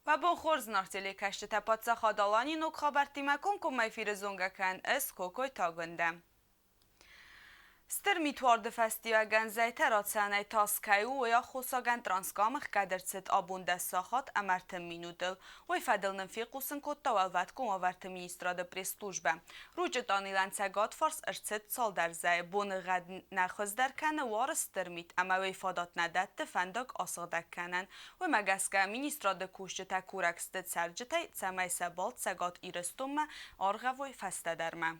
Уӕ бон хорз, зынаргъ телекӕсджытӕ! Паддзахад Аланийы ног хабӕрттимӕ комкоммӕ эфиры зонгӕ кӕн ӕз Кокойты Агуындӕ. Стыр митуарды фӕстиуӕгӕн зӕйтӕ рацӕуӕнӕй тас кӕй у, уый аххосагӕн Транскамы ӕхгӕд ӕрцыд абон 10 сахат ӕмӕ 30 минутыл. Уый фӕдыл нын фехъусын кодта Уӕлвӕткон уавӕрты министрады пресс-службӕ. Ручъы тъанилӕн цӕгатфарс ӕрцыд цалдӕр зӕйы. Боныгъӕд нӕ хуыздӕр кӕны, уары стыр мит ӕмӕ уый фадат нӕ дӕтты фӕндаг асыгъдӕг кӕнӕн. Уымӕ гӕсгӕ министрады кусджытӕ курӕг сты цӕрджытӕй, цӕмӕй сӕ балц Цӕгат Ирыстонмӕ аргъӕвой фӕстӕдӕрмӕ.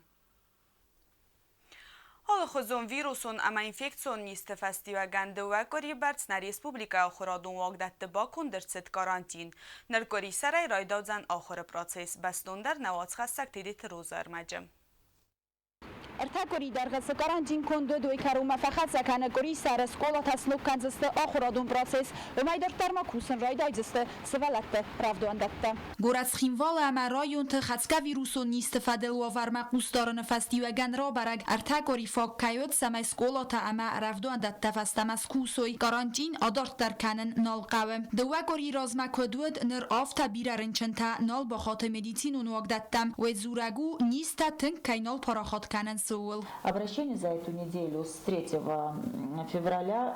Алыхуызон вирусон ӕмӕ инфекцион низты фӕстиуӕгӕн дыууӕ къуырийы бӕрц нӕ республикӕйы ахуырадон уагдӕтты баконд ӕрцыд карантин. Ныр къуырисӕрӕй райдаудзӕн ахуыры процесс, бӕстондӕр нӕ уацхӕссӕг Тедеты Роза ӕрмӕджы. Ӕртӕ къуыри дӕргъы цы карантин конд уыд, уый кӕронмӕ фӕхӕццӕ кӕны къуырисӕры скъолатӕ сног кӕндзысты ахуырадон процесс. Уымӕй дарддӕр ма кусын райдайдзысты сывӕллӕтты рӕвдауӕндӕттӕ. Горӕт Цхинвалы ӕмӕ районты хӕцгӕ вирусон низты фӕдыл уавӕрмӕ хъусдарыны фӕстиуӕгӕн рабӕрӕг, ӕртӕ къуыри фаг кӕй уыд, цӕмӕй скъолатӕ ӕмӕ рӕвдауӕндӕттӕ фӕстӕмӕ скусой, карантин адарддӕр кӕнын нал хъӕуы. Дыууӕ къуырийы размӕ куыд уыд, ныр афтӕ бирӕ рынчынтӕ нал бахаты медицинон уагдӕттӕм, уый дзурӕг у, низтӕ тынг кӕй нал парахат кӕнынц, ууыл. Обращение за эту неделю с 3 февраля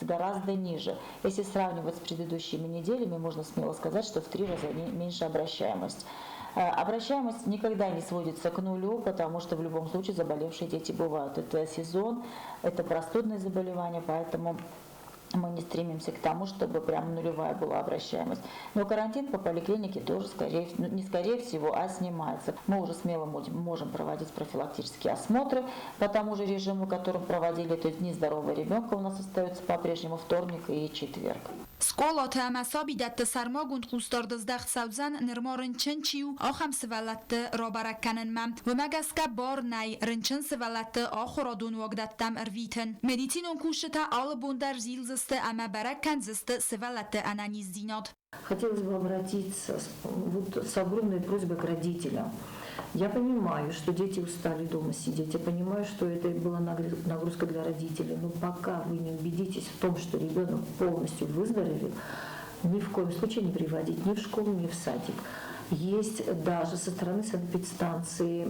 гораздо ниже. Если сравнивать с предыдущими неделями, можно смело сказать, что в три раза меньше обращаемость. Обращаемость никогда не сводится к нулю, потому что в любом случае заболевшие дети бывают. Это сезон, это простудное заболевание, поэтому мы не стремимся к тому, чтобы прям нулевая была обращаемость. Но карантин по поликлинике тоже, скорее, ну, не скорее всего, а снимается. Мы уже смело можем проводить профилактические осмотры по тому же режиму, которым проводили. То есть дни здорового ребенка у нас остаются по-прежнему вторник и четверг. Скъолаты ӕмӕ сабидӕтты сӕрмагонд хъусдард здӕхт цӕудзӕн, нырма рынчын чи у, ахӕм сывӕллӕтты рабӕрӕг кӕнынмӕ. Уымӕ гӕсгӕ бар нӕй рынчын сывӕллӕтты ахуырадон уагдӕттӕм ӕрвитын. Медицинон кусджытӕ алы бон дӕр зилдзысты ӕмӕ бӕрӕг кӕндзысты сывӕллӕтты ӕнӕниздзинад. Хотелось бы обратиться вот с огромной просьбой к родителям. Я понимаю, что дети устали дома сидеть, я понимаю, что это была нагрузка для родителей, но пока вы не убедитесь в том, что ребенок полностью выздоровел, ни в коем случае не приводить ни в школу, ни в садик. Есть даже со стороны санэпидстанции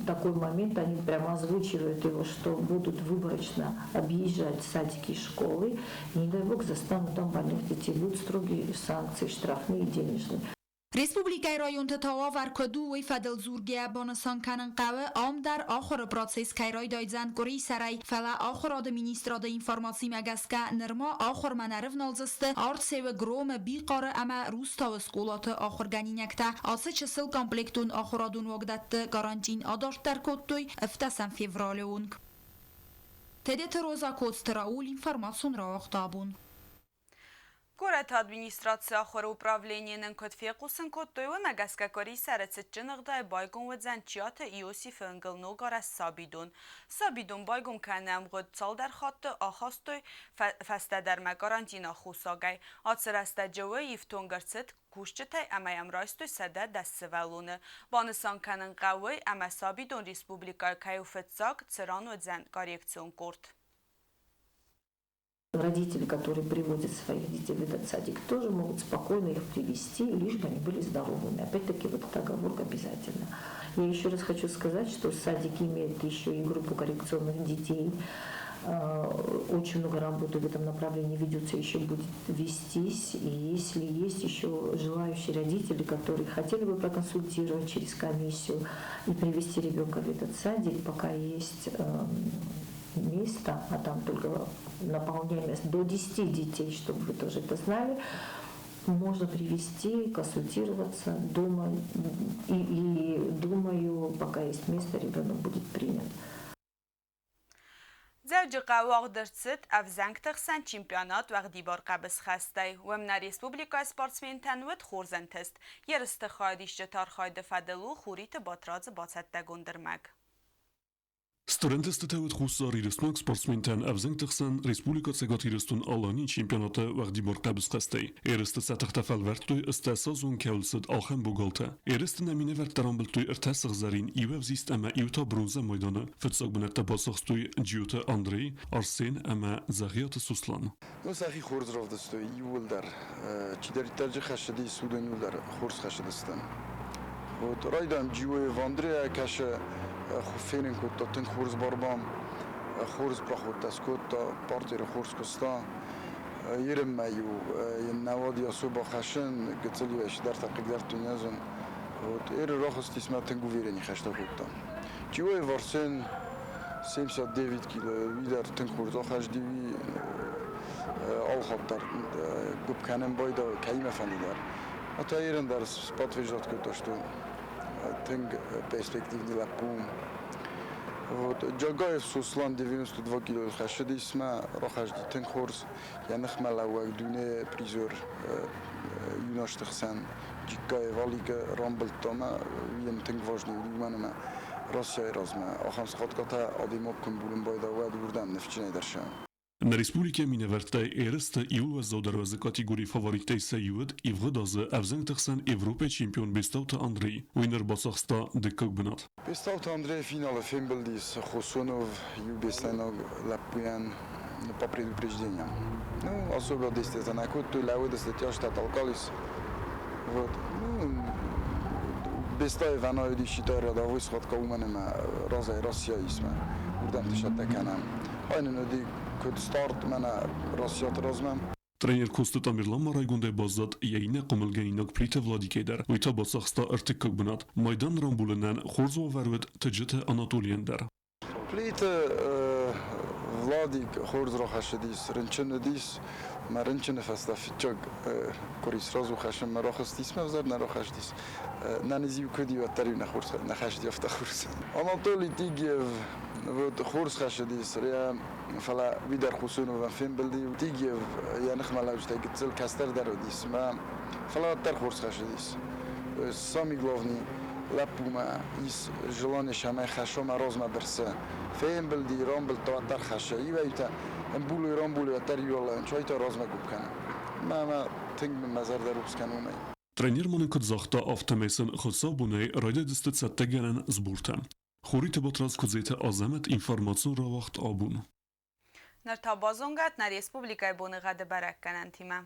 такой момент, они прямо озвучивают его, что будут выборочно объезжать садики и школы, и не дай бог застанут там больных детей, будут строгие санкции, штрафные и денежные. Республикӕйы районты та уавӕр куыд у, уый фӕдыл дзургӕйӕ банысан кӕнын хъӕуы, ам дӕр ахуыры процесс кӕй райдайдзӕн къуырисӕрӕй, фӕлӕ ахуырады министрады информацимӕ гӕсгӕ нырма ахуырмӕ нӕ рывналдзысты Арцеуы, Громы, Бихъары ӕмӕ Рустауы скъолаты ахуыргӕнинӕгтӕ. Ацы чысыл комплектон ахуырадон уагдӕтты карантин адарддӕр кодтой ӕвдӕсӕм февралы онг. Тедеты Роза Коцты Рауль информацион рауагъта абон. Горӕты администрацийы ахуыры управленийы нын куыд фехъусын кодтой, уымӕ гӕсгӕ къуырисӕры цытджын ӕгъдауӕй байгом уыдзӕн Чиаты Иосифы уынгыл ногарӕзт сабидон. Сабидон байгом кӕныны ӕмгъуыд цалдӕр хатты ахастой фӕстӕдӕрмӕ карантины аххосагӕй. Ацы рӕстӕджы уый ифтонг ӕрцыд кусджытӕй ӕмӕ йӕм райстой 110 сывӕллоны. Банысан кӕнын хъӕуы, ӕмӕ сабидон республикӕйы кӕй у фыццаг, цыран уыдзӕн коррекцион къорд. Родители, которые приводят своих детей в этот садик, тоже могут спокойно их привести, лишь бы они были здоровыми. Опять-таки, вот эта оговорка обязательно. Я еще раз хочу сказать, что садик имеет еще и группу коррекционных детей. Очень много работы в этом направлении ведется, еще будет вестись. И если есть еще желающие родители, которые хотели бы проконсультировать через комиссию и привести ребенка в этот садик, пока есть место, а там только наполняемость до 10 детей, чтобы вы тоже это знали, можно привести, консультироваться дома. И думаю, пока есть место, ребенок будет принят. Дзӕуджыхъӕуы уагъд ӕрцыд ӕвзӕнгты хсӕн чемпионат уӕгъдибар хъӕбысхӕстӕй. Уым нӕ республикӕйы спортсментӕн уыд хорз ӕнтыст. Ерысты хайадисджыты архайды фӕдыл у Хуриты Батрадзы бацӕттӕгонд ӕрмӕг. Студентты уыд Хуссар Ирыстонаг спортсментӕн ӕвзӕнгты хсӕн Республикӕ Цӕгат Ирыстон-Аланийы чемпионаты уӕгъдибар хъӕбысхӕстӕй. Ерысты сӕ тыхтӕ фӕлвӕрдтой ӕстдӕсазон кӕуыл цыд, ахӕм богалтӕ. Ерысты нӕ минӕвӕрттӕ рамбылдтой ӕртӕ сыгъзӕрин, иу ӕвзист ӕмӕ иу та бронзӕ майданы. Фыццаг бынӕттӕ бацахстой Джиоты Андрей, Арсен ӕмӕ Дзӕгъиаты Сослан. Ну, сӕхи хорз равдыстой иууылдӕр. Чидӕриддӕр дзы хӕссыдис, уыдон иууылдӕр хорз хӕссыдысты. Вот райдайӕм Джиоев Андрея кӕсы, фенын кодта тынг хорз борьба, хорз проходтӕ скодта, партеры хорз куыста. Ерынмӕ-иу йын нӕ уӕд особо хӕссын, гыццыл-иу ӕй цыдӕртӕ хъыгдардтой не зон. Вот Эры рахызтис мӕ тынг уверенный хӕстӕ кодта. Джиоев Арсен 79 кило, уый дӕр тынг хорз ахӕсти, уый алхатт дӕр гуыпп кӕнын байдӕ кӕимӕ фӕнды дӕр. А та ерын дӕр подтверждать кодта, что тынг перспективный лӕппу. Вот Джагаев Сослан 92 килойыл хӕссыдис мӕ рахӕсти тынг хорз. Йӕ ныхмӕ лӕууӕг дуне призер юношты хсӕн Джиккаев Аликы рамбылдта мӕ уый тынг важный уыди, уымӕн ӕмӕ Россияйы размӕ ахӕм схваткӕтӕ адӕймаг куы мбулын байда, уӕд уырдӕм ныфсджынӕй дӕр сӕ. Нӕ республикӕйы минӕвӕрттӕй ерысты иууыл уӕззаудӕр уӕзы категорийы фавориттӕй сӕ иу уыд ивгъуыд азы ӕвзӕнгты хсӕн Европӕйы чемпион Бестауты Андрей. Уый ныр бацахста дыккаг бынат. Бестауты Андрей финалы фембӕлдис Хосонов иу беслӕйнаг лӕппуйӕн по предупреждениям. Ну, особо действия нӕ кодтой, лӕууыдысты, тяжтӕ толкались. Вот. Ну, Бестаев ӕнӕуи считаю рядовой схватка уымӕн ӕмӕ разӕй Россия исмӕ. Уырдӕм тысӕттӕ кӕнӕм. Ай нын уыди куыд старт мӕнӕ Россияты размӕ. Тренер Коцты Тамерлан ма райгондӕй баззад йӕ иннӕ хъомылгӕнинаг Плиты Владикӕй дӕр. Уый та бацахста ӕртыккаг бынат. Майдан рамбулынӕн хорз уавӕр уыд Тыджыты Анатолийӕн дӕр. Плиты Владик хорз рахӕссыдис, рынчын уыдис. Мӕ рынчыны фӕстӕ фыццаг къуыри сразу хӕссынмӕ рахызтис, мӕ взӕр нӕ рахӕстис. Нӕниз-иу куыд и, уӕддӕр-иу нӕ хорз нӕ хӕсти афтӕ хорз. Анатолий Тигиев вот хорз хӕссыдис, фӕлӕ уый дӕр Хусуновӕн фембылди. Тигиев йӕ ныхмӕ лӕуджытӕй гыццыл кӕстӕрдӕр уыдис, фӕлӕ уӕддӕр хорз хӕссыдис. Самый главный лӕппумӕ ис желание сӕмӕй хӕссомӕ размӕ бырсы. Фембылди, рамбылдта, уӕддӕр хӕссы. Иуӕй-иутӕ ӕмбулой, рамбулой, уӕддӕр иу чайтӕ размӕ гуыпп кӕны. Мӕ тынг мын мӕ зӕрдӕ рухс кӕны уымӕй. Тренер ма нын куыд загъта, афтӕмӕй сын хуыцаубонӕй райдайдзысты цӕттӕгӕнӕн сбортӕ. Хуриты Батрадз Куыдзеты Азӕмӕт информацион рауагъд абон. Ныр та базонгӕ нӕ республикӕйы боныгъӕды бӕрӕггӕнӕнтимӕ.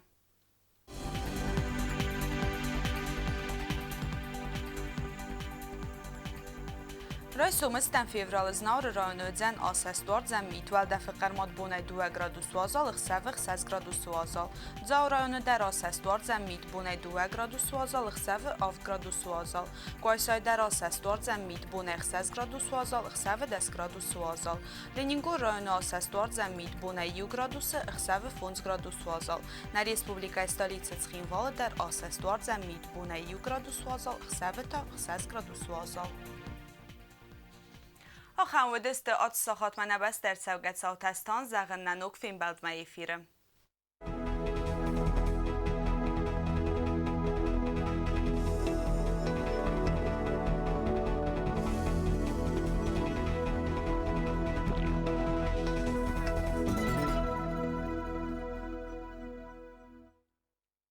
Райсомы стӕм февралы Знауыры районы уыдзӕн асӕст, уардзӕн мит, уӕлдӕфы хъӕрмад бонӕй 2 градус уазал, ӕхсӕвы 6 градусы уазал. Дзауы районы дӕр асӕст, уардзӕн мит, бонӕй 2 градус уазал, ӕхсӕвы 7 градусы уазал. Къуайсайы дӕр асӕст, уардзӕн мит, бонӕй 6 градус уазал, ӕхсӕвы 10 градусы уазал. Ленингоры районы асӕст, уардзӕн мит, бонӕй 1 градусы, ӕхсӕвы 5 градус уазал. Нӕ республикӕйы столицӕ Цхинвалы дӕр асӕст, уардзӕн мит, бонӕй 1 градус уазал, ӕхсӕвы та 6 градус уазал. Ахӕм уыдысты ацы сахатмӕ нӕ бӕстӕ ӕрцӕугӕ цаутӕ стан зӕгъын нӕ ног фембӕлдмӕ эфиры.